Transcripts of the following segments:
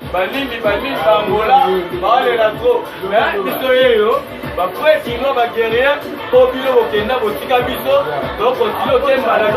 Banini banini ba Angola baolela trop mais biso yeyo ba vrai kinois ba guerrier po bino bokenda botika biso to continue okemba na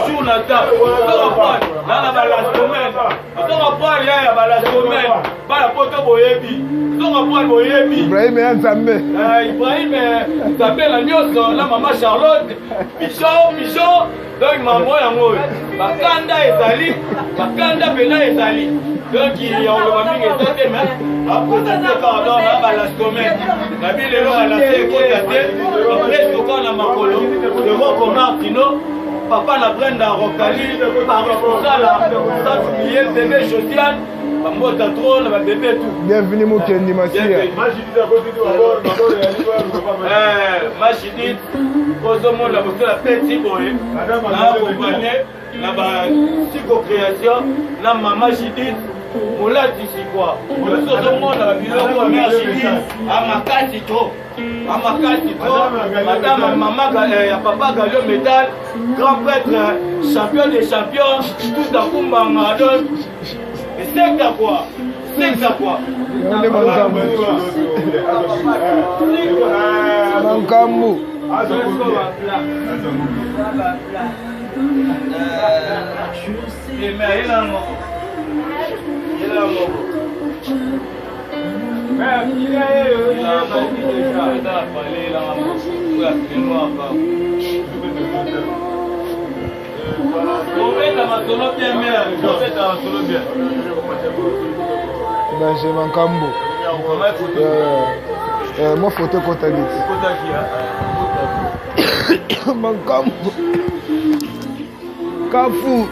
toujours na temps ozokoprendre na na balastomene ozokoprendre yaya balastomene bana poto boyebi ozokoprendre boyebi Ibrahim ya Nzambe eh, Ibrahim eh, Nzambe na nyonso na mama Charlotte Pichon Pichon Donc mambo yango oyo bakanda ezali bakanda mpena ezali donc ya koloba mingi eza te mais bapresente kaka donc na balastomene na bi lelo balase ekota te bapreske kaka na makolo deroko martino papa na brenda rokali paris kosala sans oublier bebe josiane bambota trop na babebe tout bienvenu mokendi masiya majidit ozomona kosala feti boye na akompagne na basiko création na mama judith molatisi kua oso ozomona babiloko mare judith amakasi trop amakasi trop madame mama eh, ya papa galio metal grand prêtre champion des champions tout akumbanga donc esekta kua Sexa quoi. Nde makambo. Makambo. Obeta masolo bien mère, obeta masolo bien. Danger makambo. Euh, euh, moi photo ekotaki ti makambo kafu.